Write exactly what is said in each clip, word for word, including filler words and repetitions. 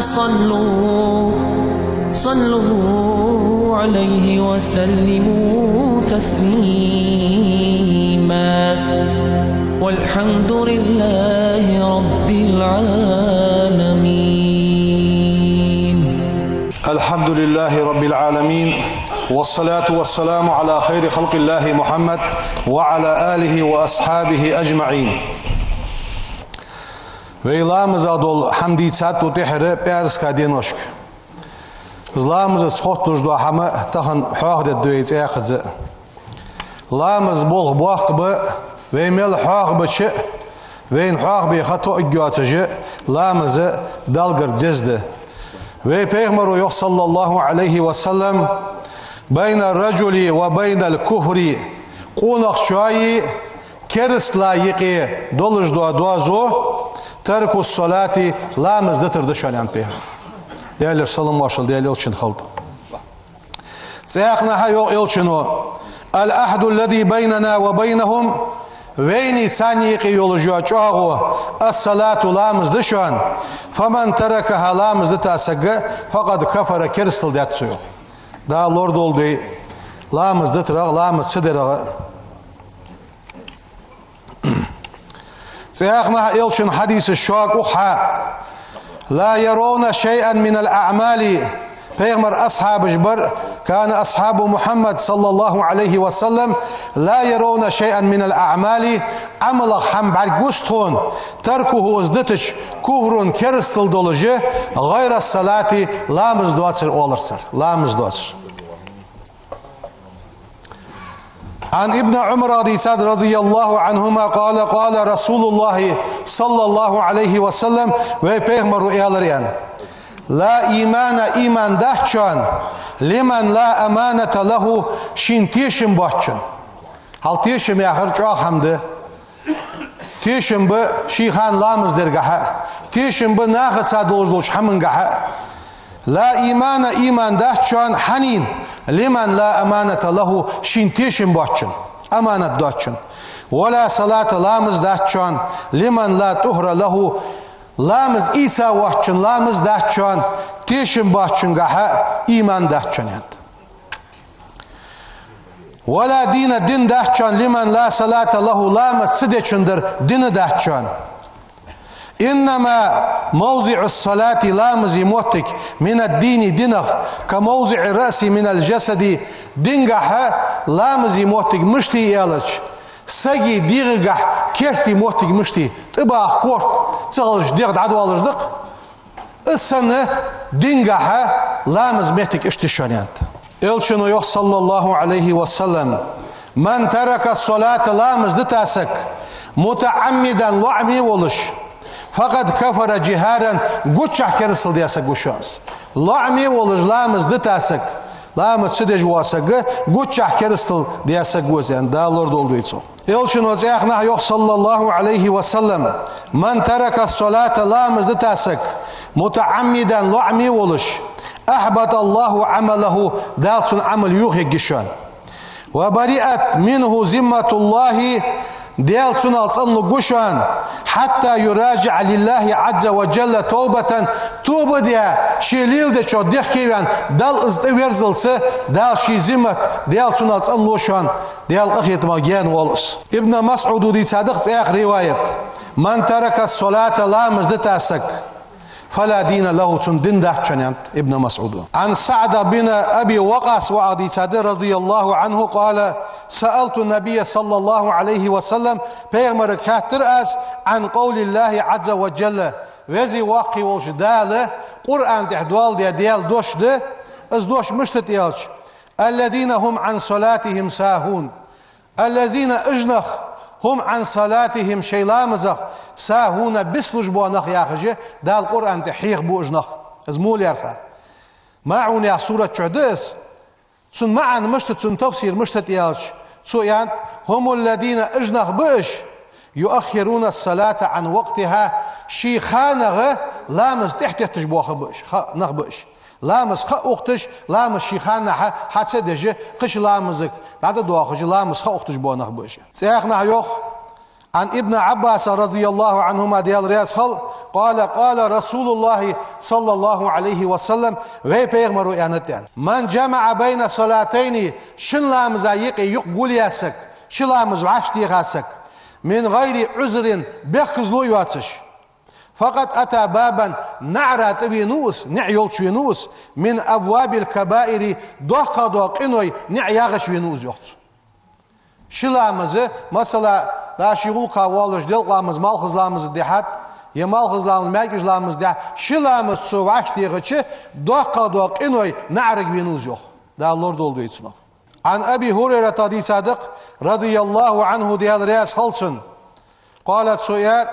صلوا، صلوا عليه وسلموا تسليما. والحمد لله رب العالمين. الحمد لله رب العالمين، والصلاة والسلام على خير خلق الله محمد وعلى آله وأصحابه أجمعين. Вай ламаза дола хӀама дийцад укх тӀехьара пӀаьраска деношка. Из ламазаца хотталуш дола хӀама тахан хьоахадергда вай цӀаькхаза. Ламаза болх боккха ба, вай мел хьоахабича а, вайна хьоахабе ха тоъаргйоацаш а, ламаз Даллагара деза да. Вай пайхамара йоах, صلى الله عليه وسلم: «بين الرجل وبين الكفر», къонахчои керастала юкъе долаш дола доазув, «ترك الصلاة», ламаз дитар да шоана, аьннад пайхамара. Даьлера салам-моаршал Даьла элчанна хилда. ЦӀаькханахьа йоах элчано: «العهد الذي بيننا وبينهم», вайнеи царнеи юкъе йолаш йола чӀоагӀо, «الصلاة», ламаз да шоана, «فمن تركها», ламаз дита саг, «فقد كفر», керастал даьд цо, йоах. Дала лорадолда вай, ламаз дитарах, ламаз ца дарах. ЦӀаькханахьа элчан хьадисаш шога укхаза: «لا يرون شيئا من الأعمال». Пайхамара асхьабаш бар, «كان أصحاب محمد صلى الله عليه وسلم لا يرون شيئا من الأعمال», Ӏамалах хӀама бӀаргагуц тхона, «تركه», из дитача, «كفر», керастал долаш, «غير الصلاة», ламаз доацар оалар цар, ламаз доацар. عن ابن عمر дийцад, رضي الله عنهما، قال: قال رسول الله صلى الله عليه وسلم, вай пайхамара аьлар, аьнна: «لا إيمان», иман дац шоана, «لمن لا أمانة له», шийна тешам боацачоа. Хьал тешам яхар чӀоагӀа хӀама да. Тешам ба ший хана ламаз дергахьа, тешам ба нахаца долаш долча хӀамангахьа. «لا إيمان», иман дац шоана хьанна, «لمن لا أمانة له», шийна тешам боацачоа, аманат доацачоа. «ولا صلاة», ламаз дац шоана, «لمن لا طهر له», ламаз ийца воацачоа, ламаз дац шоана, тешам боацачунгахьа иман дац шоана, аьннад. «ولا دين», дин дац шоана, «لمن لا صلاة له», ламаз ца дечун дар дин дац шоана. «إنما موضع الصلاة», ламаза моттиг, «من الدين», динах, «كموضع الرأس من الجسد», дингахьа ламаза моттиг мишта я аьлча, сага дегӀагахьа керта моттиг мишта я, тӀабаха корта ца хилча дегӀ дӀадоалаш да-кх. Из санна дингахьа ламаза моттиг иштта я шоана, аьннад. Элчано йоах, صلى الله عليه وسلم: «من ترك الصلاة», ламаз дита саг, «متعمدا», лоӀаме волаш, «فقد كفر جهارا», гучахь керастал даь саг ва шоана из. ЛоӀаме волаш ламаз дита саг, ламаз ца деш вола саг, гучахь керастал даь саг ва из, аьнна, Дала лорадолда вай цох. Элчано цӀаькханахьа йоах, صلى الله عليه وسلم: «من ترك الصلاة», ламаз дита саг, «متعمدا», лоӀаме волаш, «أحبط الله عمله», Дала цун Ӏамал юхаергья шоана. «وبرئت منه ذمة الله», Даьла цунах цӀенлургва шоана, «حتى يراجع لله عز وجل توبة», тоба даь, ше леладечох дехке а ваьнна, Далла из тӀаверзалца, Дала ший зиммат, Даьла цунах цӀенлу шоана, Даьла къахетамах гаьна воал из. Ибн МасӀуда дийцад-кх цӀаькха риваят: «من ترك الصلاة», ламаз дита саг, «فلا دين له», цун дин дац шоана, аьннад Ибн МасӀуда. عن سعد بن أبي وقاص воӀах дийцад, رضي الله عنه، قال: «سألت النبي صلى الله عليه وسلم», пайхамарга хаьттар аз, «عن قول الله عز وجل», Веза-Воккха волча Дала Къуръан тӀа доаладаь Даьла дош да, из дош мишта да аьлча: «الذين هم عن صلاتهم ساهون». «الذين», уж нах, «هم عن صلاتهم», шоай ламазах, «ساهون», бицлуш бола нах, яхаш, Дала Къуръан тӀа хьехабу уж нах. Из мо лаьрхӀа? МаӀун яха сурат чу да из. Цун маӀан мишта, цун тафсир мишта да аьлча, цо аьннад: «هم الذين», уж нах ба уж, «يؤخرون الصلاة عن وقتها», ший ханагӀа ламаз тӀехьатетташ бола ха ба уж, ха, нах ба уж. Ламаз ха ухташ, ламаз ший ханнахьа хьа ца деш, кхыча ламазага дӀатӀадоахаш, ламаз ха ухташ бола нах ба уж. ЦӀаькханахьа йоах: عن ابن عباس رضي الله عنهما, Даьла раьза хилва, قال: قال رسول الله صلى الله عليه وسلم, вай пайхамара аьннад, аьнна: من جمع بين صلاتين, шин ламаза юкъе юкъ гулъяь саг, ши ламаз вӀаштӀехьа саг, من غير عذر, бехказло йоацаш, فقد أتى بابا, наӀара тӀа венав из, наӀар йолча венав из, من أبواب الكبائر, доккха дола къиной наӀар ягӀача венав из, йоах цо. Ши ламаз, масала, да ший гӀулакха воаллаш, делкъа ламаз малхаза ламаз дехьад, е малхаза ламаз маьркӀажа ламаз дехьад, ши ламаз цо вӀаштӀехьача, доккха дола къиной наӀарга венав из, йоах. Дала лорадолда вай цунах. عن أبي هريرة, дийцад-кх, رضي الله عنه, Даьла раьза хилва цунна, قال, цо аьлар,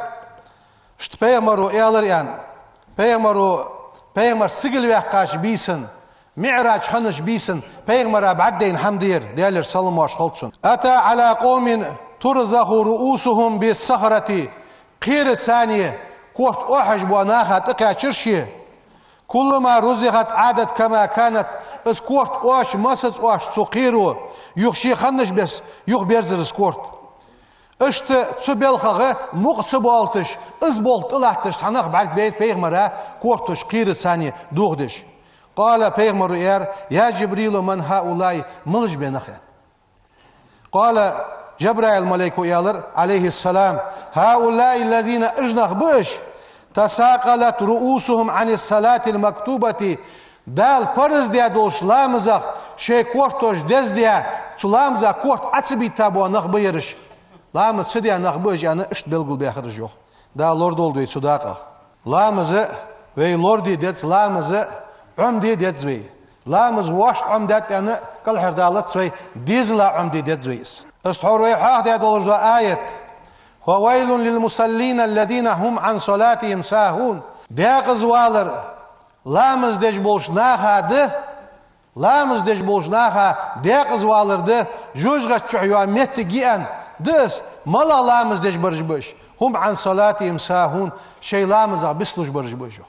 иштта пайхамара аьлар, аьнна, пайхамара, пайхамар сигала ваьккхача бийсан, МиӀраж хиннача бийсан пайхамара бӀаргадайна хӀама да ер, Даьлера салам-моаршал хилда цунна. أتى على قوم ترضخ رؤوسهم بالصخرة, кхераца корта оахьаш бола наха тӀакхаьчар ше. كلما رضخت عادت كما كانت, из корта оаш, масаза оаш цу кхеро, юха ше хиннача беса юхаберзар из корта. Иштта цу балхах мукъа ца боалийташ, из болх тӀалатташ цхьа нах бӀаргабайра пайхамара, кортош кхераца дохадеш. قال, пайхамара аьлар: يا جبريل من هؤلاء, малаш ба ер нах, аьнна. قال, Жабраил малайко аьлар, عليه السلام: هؤلاء الذين, уж нах ба уж, تثاقلت رؤوسهم عن الصلاة المكتوبة, Дала парз даь долча ламазах шоай кортош дездаь, цу ламаза корта Ӏо ца битта бола нах ба ераш. Ламаз ца даь нах ба уж, аьнна, иштта белгалбаьхар уж, йоах. Дала лорадолда вай цу дакъах. Ламаз вай лораде деза, ламаз Ӏомаде деза вай. Ламаз вешта Ӏомадаьд аьнна кӀалхардалац вай, дезала Ӏомаде деза вай из. Из тхьовра вай хьоахадаь долаш дола аят: فويل للمصلين الذين هم عن صلاتهم ساهون. Даькъаза валар ламаз деш болча наха да, ламаз деш болча наха даькъаза валар да, жожагӀата чу йола моттиг я, аьнна, да из, малагӀа ламаз деш бараш ба уж? هم عن صلاتهم ساهون, шоай ламазах бицлуш бараш ба уж, йоах.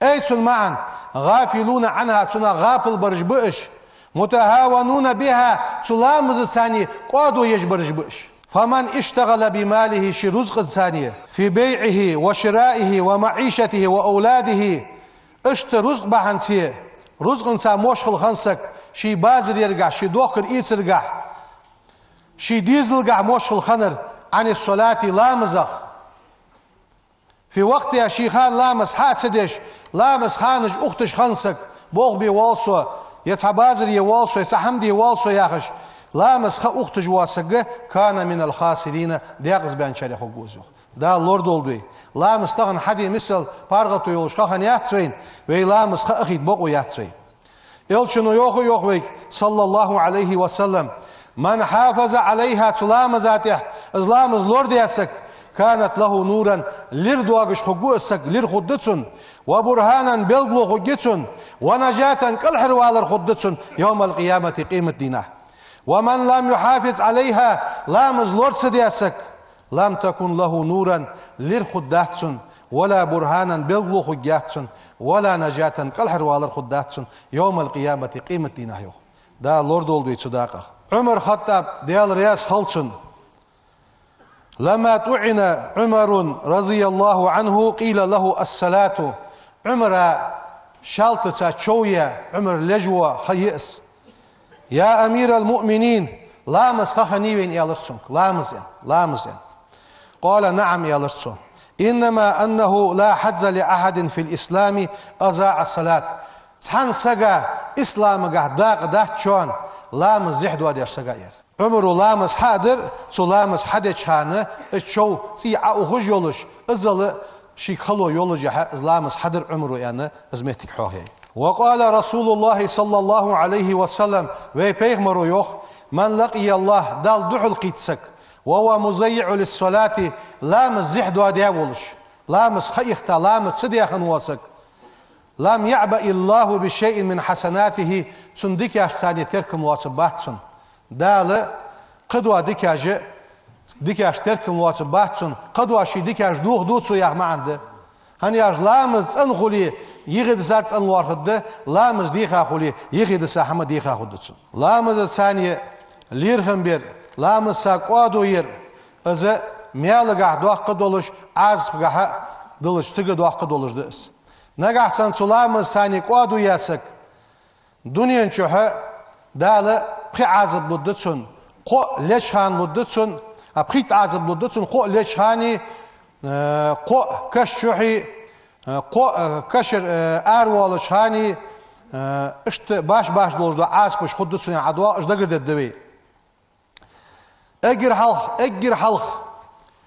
Ай, цун маӀан: غافلون عنها, цунах гӀапал бараш ба уж, متهاونون بها, цу ламазаца кӀоадо еш бараш ба уж. فمن اشتغل بماله, ший рузкъаца, في بيعه وشرائه ومعيشته وأولاده, иштта рузкъа бахьанца, рузкъанца мошхал хинна саг, ший базарергахьа, ший дохкар-эцаргахьа, ший дезалгахьа мошхал хиннар, عن الصلاة, ламазах, في وقتها, ший хана ламаз хьа а ца деш, ламаз ханаш ухийташ хинна саг, болх бе воалл со, е цхьа базар е воалл со, е цхьа хӀама де воалл со яхаш, ламаз ха ухийташ вола саг, كان من الخاسرين, даькъаза баьнначарех хургва из, йоах. Дала лорадолда вай. Ламаз тахан хьаде миссел паргӀато йолаш ха хиннаяц вайна, вай ламаз ха ахийта бокъо яц вай. Элчано йоах, йоах вайга, صلى الله عليه وسلم: من حافظ عليها, цу ламаза тӀа, из ламаз лорадаь саг, كانت له نورا, лир доагаш хургва из саг, лир хургда цунна, وبرهانا, белгало хургья цунна, ونجاة, кӀалхарвалар хургда цунна, يوم القيامة, къематдийнахьа. ومن لم يحافظ عليها, ламаз лора ца даь саг, لم تكن له نورا, лир хургдац цунна, ولا برهانا, белгало хургьяц цунна, ولا نجاة, кӀалхарвалар хургдац цунна, يوم القيامة, къематдийнахьа, йоах. Дала лорадолда вай цу дакъах. Ӏумар Хаттаб, Даьла раьза хилва цунна. لما طعن عمر رضي الله عنه قيل له: الصلاة. Ӏумара шаьлтаца чов яь, Ӏумар леш вола ха я из. يا أمير المؤمنين, ламаз ха хиннай вайна, аьлар цунга. Ламаз, аьнна, ламаз, аьнна. قال: نعم, аьлар цо. إنما أنه لا حظ لأحد في الإسلام أضاع الصلاة. Цхьан сага исламагахьа дакъа дац шоана, ламаз зехьа доадеш сага, аьлар. Ӏумара ламаз хьа а дир, цо ламаз хьадеча хана, из чов цӀий Ӏоухаш йолаш, иззал шийга хало йоллашехьа, из ламаз хьадир Ӏумара, аьнна, из моттиг хьоахаяьй. وقال رسول الله صلى الله عليه وسلم, вай пайхамара йоах: من لقي الله, Далла духьалкхийтта саг, وهو مضيع للصلاة, ламаз зехьа доадаь волаш, ламаз ха ихта, ламаз ца даь хинна вола саг, لم يعبأ الله بشيء من حسناته, цун дикашца теркам лоацаргбац цунна. Дала кхыдола дикаш, дикаш теркам лоацаргбац цунна, кхыдола ший дикаш дохаду цо яха маӀан да. ХӀана аьлча ламаз цӀена хуле, юхедисар цӀена лоархӀаргда, ламаз дийха хуле, юхедиса хӀама дийха хургда цунна. Ламазаца лерхӀам бар, ламазаца кӀоадо яр, из маьлагахьа доккха долаш, Ӏазапагахьа долаш, цига доккха долаш да из. Нагахьа санна цу ламаза цхьана кӀоадо яь саг, дунен чухьа Дала пхи Ӏазап лургда цунна, кхоъ леча хана лургда цунна, а, пхийтта Ӏазап лургда цунна, кхоъ леча хана, э, кхоъ каша чухьа, э, кхоъ, э, кашара, э, аравоалача хана, э, иштта баш-баш долаш дола Ӏазапаш хургда цунна, яхаш доагӀаш дагардергда вай. Эггара хьалха, эггара хьалха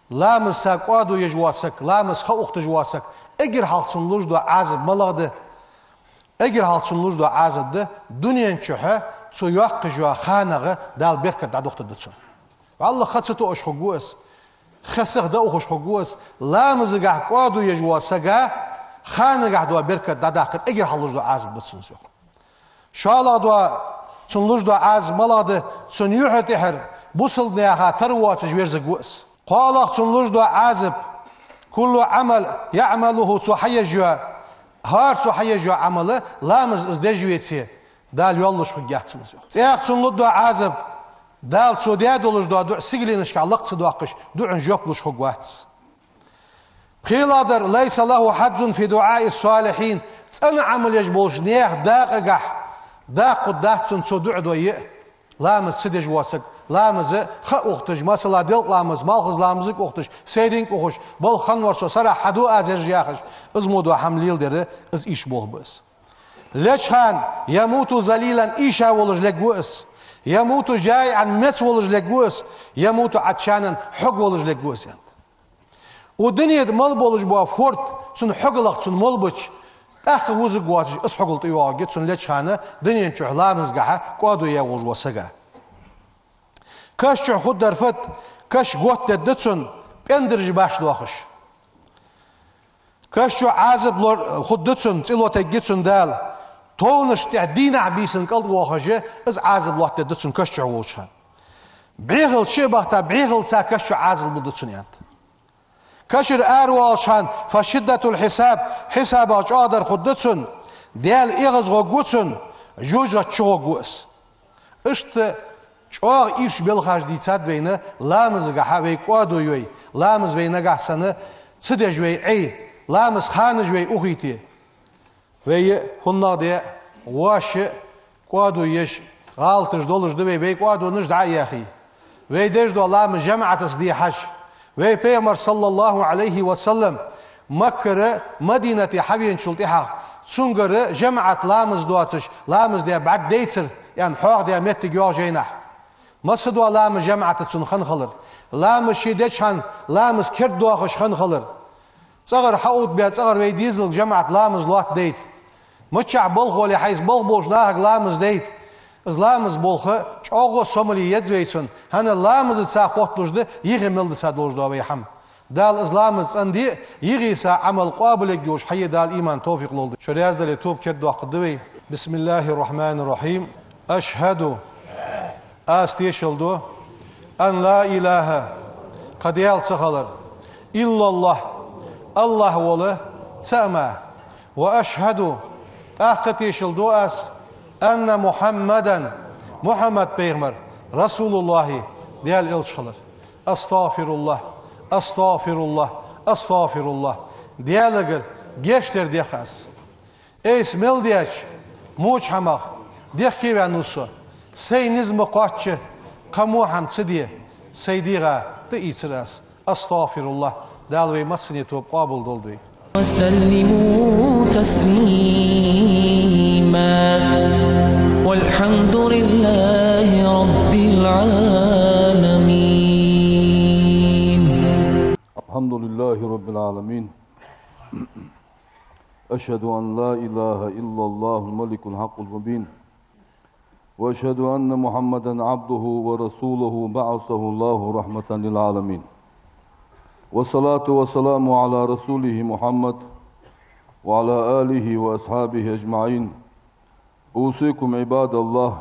ламаза кӀоадо еш вола саг, ламаз ха ухийташ вола саг, эггара хьалха цунна луш дола Ӏазап малагӀа да? Эггара хьалха цунна луш дола Ӏазап да, дунен чухьа цо йоаккхаш йола ханагӀа Дала беркат дӀадохийтаргда цунна. ВаллахӀи, ха ца тоъаш хургва из, ха сиха дӀаухаш хургва из, ламазагахьа кӀоадо еш вола сага ханагахьа дола беркат дӀадаккхар эггара хьалха луш дола Ӏазап да цунна, йоах. ШоллагӀа дола, цунна луш дола Ӏазап малагӀа да? Цунна юхьа тӀехьара бусалба наха тара воацаш верзаргва из. КхоалагӀа цунна луш дола Ӏазап: كل عمل يعمله, цо хьаеш йола, хӀара цо хьаеш йола Ӏамал, ламаз из деш веце, Дала йоаллаш хургьяц цунна из, йоах. ЦӀаькха цунна лургдола Ӏазап: Дала цо даь долаш дола дуӀа сигаленашка лакха ца доаккхаш, дуӀан жоп луш хургвац. ПхелагӀдар: ليس له حظ في دعاء الصالحين. ЦӀена Ӏамал еш болча наьха дакъагахьа даккха хургдац цунна цо дуӀа дой а. Ламаз ца деш вола саг, ламаз ха ухийташ, масала, делкъа ламаз, малхбуза ламазага ухийташ, сайранга ухаш, балха хинна вар со, сарахьа хьаду аз ераш яхаш, из мо дола хӀама леладер, из ийша болх ба из. Леча хана: يموت ذليلا, ийша волаш лергва из. يموت جائعا, меца волаш лергва из. يموت عطشانا, хьога волаш лергва из, аьннад. Укх дунен тӀа мел болаш бола форд, цун хьогалах цунна мел бича, тӀаккха вузаргвоацаш, из хьогал тӀайоагӀаргья цунна леча хана, дунен чухь ламазагахьа кӀоадо яь волаш вола сага. Каша чухь хургдар фуд? Каша готтадергда цунна, пӀендараш башха доахаш. Каша чухь Ӏазап лор-, хургда цунна, цӀи лотаергья цунна Дала. Товнашта тӀехьа дийнахьа-бийсанна кӀалтӀа воахаш, из Ӏазап лоаттадергда цунна каша чухь волча хана. БӀехал чу а бахийта, бӀехалца каша чухь Ӏазап лургда цунна, аьннад. Кашара аравоалача хана: فشدة الحساب, хьисабах чӀоагӀдар хургда цунна, Даьла эгӀазгӀоргва цунна, жожагӀате чугӀоргва из. Иштта чӀоагӀа ийрча белхаш дийцад вайна ламазагахьа вай кӀоадо йой, ламаз вай нагахьа санна ца деш вай Ӏе, ламаза ханаш вай ухийте. Вай а хӀаннагӀа де, воаш а кӀоадо еш, гӀалаташ долаш да вай, вай кӀоадонаш дӀа а яьхе. Вай деш дола ламаз жамаӀатаца де хьажа. Вай Пайхамар, صلى الله عليه وسلم, Маккара Мадинате хьавеначул тӀехьагӀа, цунгара жамаӀат ламаз доацаш, ламаз де бӀаргадайцар, аьнна, хьоахадаь моттиг йоагӀа жайнашка. Масса дола ламаз жамаӀатаца цун хинна хилар. Ламаз ше деча хана, ламаз кердадоахаш хинна хилар. ЦӀагӀара хьаоттабаь, цӀагӀара вай дезалга жамаӀат ламаз лоаттадайта. Миччахьа балха вале а, хьайца балха болча нахага ламаз дайта. Из ламаза болх чӀоагӀа сомале еза вай цун, хӀана аьлча ламазаца хотталуш да йихье мел дисса долаш дола вай хӀама. Дала из ламаз цӀенде а, йихье йиса Ӏамал къоабалъергйолаш хьае Дала иман, товфикъ лолда. Шо раьза дале, тоба кердадоаккхаргда вай. بسم الله الرحمن الرحيم. أشهد, аз тешал ду, أن لا إله, кхы Даьла ца хилар, إلا الله, АллахӀ вола цаӀ мара. وأشهد, тӀаккха тешал ду аз, أن محمدا, Мухьаммад пайхамар, رسول الله, Даьла элча хилар. أستغفر الله، أستغفر الله، أستغفر الله. Даьлагара гешт дар дех аз. Айса мел даьча воча хӀамах дехке ваьннав со. Сай низ ма кхоачча, кхы во хӀама ца де, сай дегӀа тӀаийцар аз. أستغفر الله. Дала вай массане тоба къоабал долда вай. وسلموا تسليما. والحمد لله رب العالمين. الحمد لله رب العالمين. أشهد أن لا إله إلا الله الملك الحق المبين. وأشهد أن محمدا عبده ورسوله بعثه الله رحمة للعالمين. والصلاة والسلام على رسوله محمد وعلى آله وأصحابه أجمعين. أوصيكم عباد الله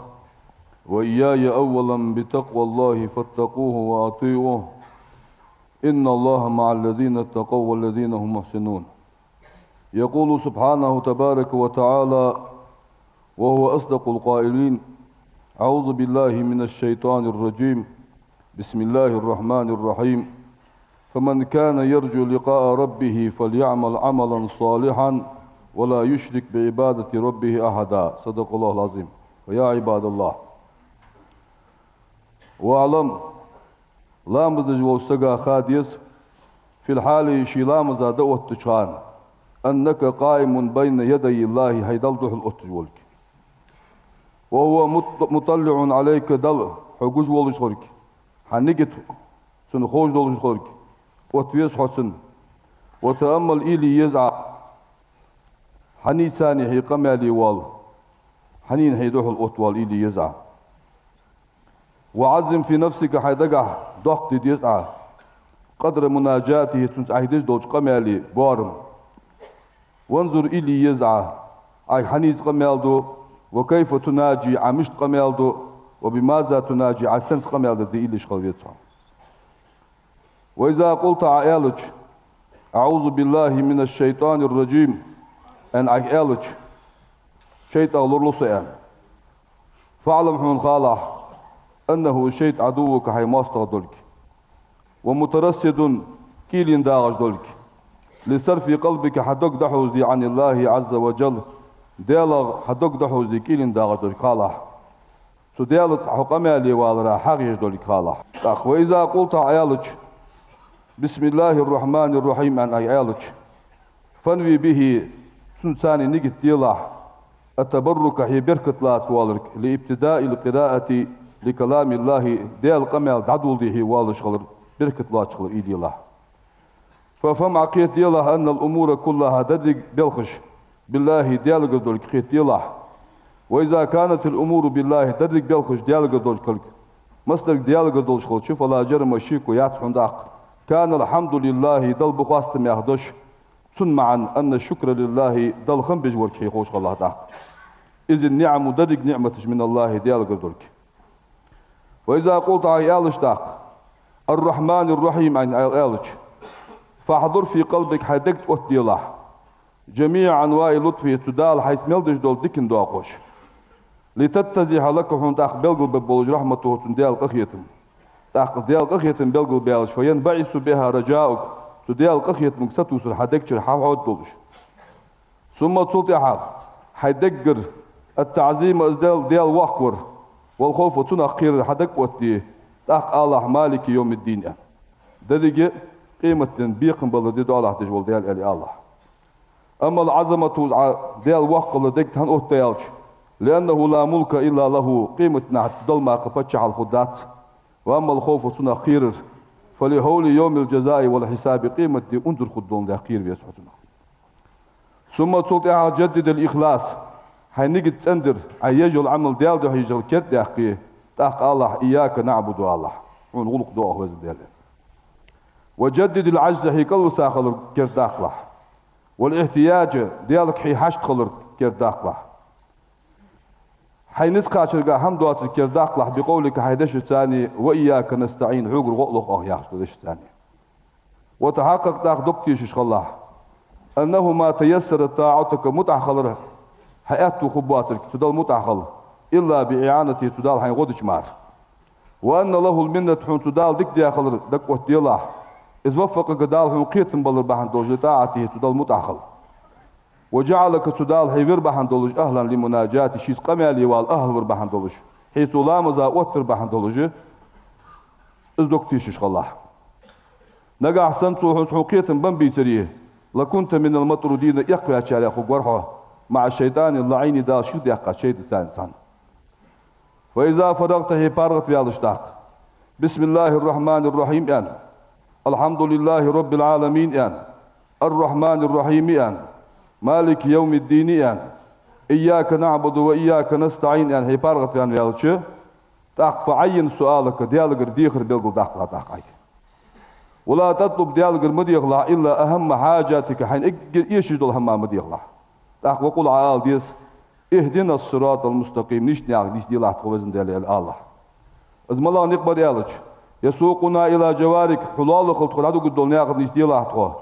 وإياي أولا بتقوى الله فاتقوه وأطيعوه. إن الله مع الذين اتقوا والذين هم محسنون. يقول سبحانه تبارك وتعالى وهو أصدق القائلين: أعوذ بالله من الشيطان الرجيم. بسم الله الرحمن الرحيم. فمن كان يرجو لقاء ربه فليعمل عملا صالحا ولا يشرك بعبادة ربه أحدا. صدق الله العظيم. فيا عباد الله، واعلم, ламаз деш волча сага ха деза, في الحال, ший ламаза дӀаоттача хана, أنك قائم بين يدي الله, хьай Далла духьал отташ волга. وهو مط-, مطلع عليك, Далла хьо гуш волаш хилга, хьа нигат цунна ховш долаш хилга, оттаве хьо цунна. وتأمل, уйла е еза Ӏа, хьанийца хье къамаьле воал, хьанийна хье духьал оттавоал уйла е еза Ӏа. وعظم في نفسك, хьай дагахь доккха де деза Ӏа, قدر مناجاته, цунца Ӏа деш долча къамаьла боарам. وانظر, уйла е еза Ӏа, Ӏа хьанийца къамаьл ду, وكيف تناجي, Ӏа мишта къамаьл ду, وبماذا تناجي, Ӏа сенца къамаьл дергда, уйла еш хила веза хьо. وإذا قلت, Ӏа аьлча, أعوذ بالله من الشيطان الرجيم, аьнна Ӏа аьлча, шайтӀах лоралу со аьнна. فاعلم, хьона халахь, أنه, шайтӀа, عدوك, хьай моастагӀа долга, ومترصد, кӀийлен дагӀаш долга, لصرف قلبك, хьа дог дӀахьувзаде, عن الله عز وجل, Даьлах хьа дог дӀахьувзаде кӀийлен дагӀаш долга халахь. Цу Даьлаца хьо къамаьле валара хьагӀ еш долга халахь. ТӀаккха, وإذا قلت, Ӏа аьлча, بسم الله الرحمن الرحيم, аьнна Ӏа аьлча, فانو به, цунца нигат делахь, التبرك, хье беркат лаца воаларга, لابتداء القراءة لكلام الله, Даьла къамаьл дӀадоладе хье воалаш хилар беркат лоацаш хилар уйла елахь. فافهم, Ӏа кхетаделахь, أن الأمور كلها, деррига белхаш, بالله, Даьлагара долга кхетаделахь. وإذا كانت الأمور بالله, деррига белхаш Даьлагара долга хилга, массадарг Даьлагара долаш хилча, فلا جرم, шеко яц хьона тӀаккха, كان الحمد لله, Далла ба хоастам яха дош, цун маӀан, أن الشكر لله, Далла хам беш вар хье ховш хилалахь тӀаккха. إذ النعم, деррига ниӀматаш, من الله, Даьлагара долга. وإذا قلت, Ӏа аьлча тӀаккха, الرحمن الرحيم, аьнна Ӏа аьлча, فاحضر في قلبك, хьай дег тӀа оттаделахь, جميع أنواع لطفه, цу Дала хьайца мел деш дола дикан доакъош. لتتضح لك, хьона тӀаккха белгалбергболаш, رحمته, цун Даьла къахетам. ТӀаккха Даьла къахетам белгалбаьлча, فينبعث بها رجاؤك, цу Даьла къахетамга сатувсар хьа дег чура хьахьоададолаш. ثم, цул тӀехьагӀа, хьай деггара التعظيم, из Даьла, Даьла воккхавар, والخوف, цунах кхерар хьа дег тӀа оттаде, тӀаккха алалахь, مالك يوم الدين, аьнна. Деррига къематден бекхам балара ди доалахь деш вола Даьла, аьле алалахь. أما العظمة, из Даьла воккхалар дег тӀа хӀана оттадаьлча, لأنه لا ملك إلا له, къематдийнахьа Далла мара паччахьал хургдац. وأما الخوف, цунах кхерар, فلهول يوم الجزاء والحساب, къематди унзара хургдоландаь кхера веза хьо цунах. ثم, цул тӀехьагӀа, جدد الإخلاص, хьай нигат цӀендар, Ӏа еш йола Ӏамал Даьла духьа еш хилар кердадаьккхе, тӀаккха алалахь, إياك نعبد, алалахь, хьона гӀулакх ду оаха, веза Даьла. وجدد العجز, хье кӀалвиса хилар кердадаккхалахь. والاحتياج, Даьлага хье хьашт хилар кердадаккхалахь. Хьай низ кхачарга хӀама доацар кердадаккхалахь, بقولك, хьай дешаца, وإياك نستعين, хьогара гӀо а лох оаха яхаш дола дешаца. وتحقق, тӀаккха дог тешаш хилалахь, أنه ما تيسرت طاعتك, мутӀахьа хилар хьа аьттув хургбоацилга, цу Далла мутӀахьа хила, إلا بإعانته, цу Дала хьайна гӀо дича мара. وأن له المنة, хьона цу Дала дика даь хилар дег тӀа оттаделахь, إذ وفقك, Дала хьона кхетам балар бахьан долаш, لطاعته, цу Далла мутӀахьа хила. وجعلك, цу Дала хье вир бахьан долаш, أهلا لمناجاته, шийца къамаьле вала ахӀл вир бахьан долаш, хье цо ламаза оттар бахьан долаш, из дог тешаш хилалахь. Нагахь санна цо хьона, хьона кхетам бан бийцаре, لكنت من المطرودين, эккхаваьчарех хургвар хьо, مع الشيطان اللعين, Дала шийх даьккхача шайтӀаца цхьана. فإذا فرغت, хье паргӀатваьлча тӀаккха, بسم الله الرحمن الرحيم, аьнна, الحمد لله رب العالمين, аьнна, الرحمن الرحيم, аьнна, مالك يوم الدين, аьнна, إياك نعبد وإياك نستعين, аьнна, хье паргӀатваьнна ваьлча, тӀаккха فعين سؤالك, Даьлагара дехар белгалдаккхалахь тӀаккха Ӏайга. ولا تطلب, Даьлагара ма дехалахь, إلا أهم حاجاتك, хьайна эггара эшаш дола хӀама ма дехалахь. ТӀаккха وقل, Ӏа ала деза, اهدنا الصراط المستقيم, нийсача наькъа нийсделахь тхо, веза Даьла, аьле алалахь. Из малагӀа никъ бар аьлча, يسوقنا إلى جوارك, хьо лоалахал тхо дӀадугаргдола наькъа нийсделахь тхо.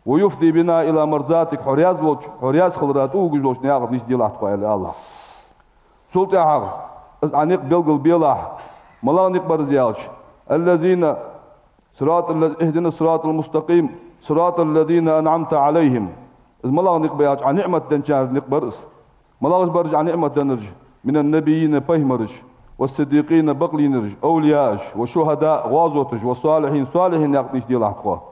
ويفضي بنا إلى مرضاتك, хьо раьза волча, хьо раьза хилара тӀавугаш долча наькъа нийсделахь тхо, аьле алалахь. Цул тӀехьагӀа из Ӏа никъ белгалбелахь, малагӀа никъ бар из аьлча, الذين صراط الذ-، اهدنا الصراط المستقيم، صراط الذين أنعمت عليهم. Из малагӀа никъ ба аьлча, Ӏа ниӀмат денначар никъ бар из. МалагӀаш бар уж Ӏа ниӀмат деннараш? من النبيين, пайхамараш, والصديقين, бакълийнараш, أولياءаш, والشهداء, гӀазоташ, والصالحين, салихӀин наькъ нийса делахь тхо.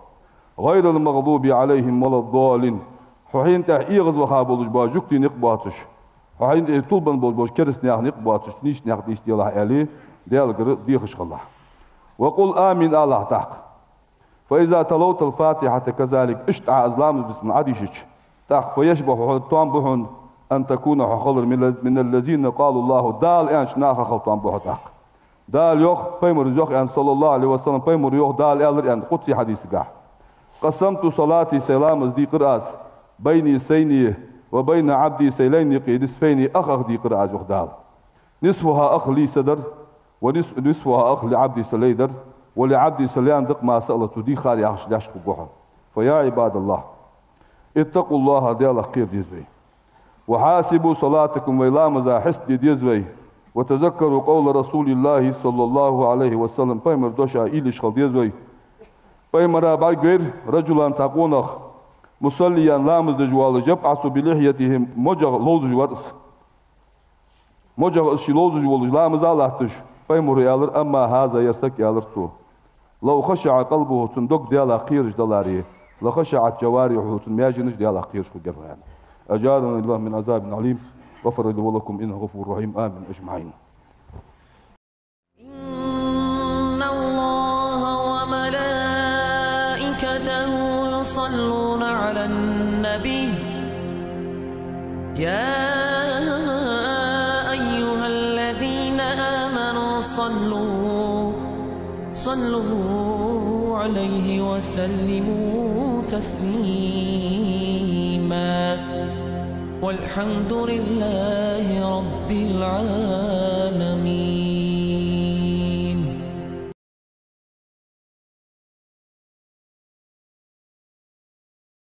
غير المغضوب عليهم ولا الضالين. Хьо хьайна тӀехьа эгӀазваха болаш бола жугтий никъ боацаш, хьо хьайна тӀехьа тилбенна болаш бола кераста наьха никъ боацаш, нийсача наькъ нийса делахь, аьле, Даьлагара дехаш хилалахь. وقل آمين алалахь тӀаккха. فإذا تلوت الفاتحة كذلك, иштта Ӏа из ламаз бицмел Ӏодийшача, тӀаккха فيشبه хьона, тоам ба хьона, أن تكون хьо хилар من ال-، من الذين قالوا الله, Дала аьннача наха хила тоам ба хьо тӀаккха. Дала йоах, пайхамара йоах аьнна, صلى الله عليه وسلم, пайхамара йоах, Дала аьлар аьнна, къудсий хьадисагахь: قسمت صلاتي, сай ламаз дийкъар аз, بيني, сайне, وبين عبدي, сай лайна юкъе, نصفين, ах-ах дийкъар аз, йоах Дала. نصفها أخ لي, са дар, ونص-، نصفها أخ لعبدي, са лай дар, ولعبدي, са лайна да-кх, ما سأل, цо дийхар яхаш лаьш хургва хьона. فيا عباد الله، اتقوا الله, Даьлах кхера деза вай. وحاسبوا صلاتكم, вай ламаза хьисап де деза вай. وتذكروا قول رسول الله صلى الله عليه وسلم, пайхамара дош уйла еш хила деза вай. Пайхамара бӀаргавайра رجلان, цхьа къонах, مصليان, ламаз деш воаллаш, يبعث بلحيته, можагӀа ловзаш вар из. МожагӀа из ший ловзаш волаш, ламаза а латташ, пайхамара аьлар: أما هذا, ер саг, аьлар цо, لو خشع قلبه, цун дог Даьлах кхераш даларе, لخشعت جوارحه, цун маьженаш Даьлах кхераш хургьяр хьона. أجارني الله من عذاب أليم، غفر لي ولكم إنه غفور رحيم. آمين أجمعين. إن الله وملائكته يصلون على النبي، يا أيها الذين آمنوا صلوا، صلوا عليه وسلموا تسليما. والحمد لله رب العالمين.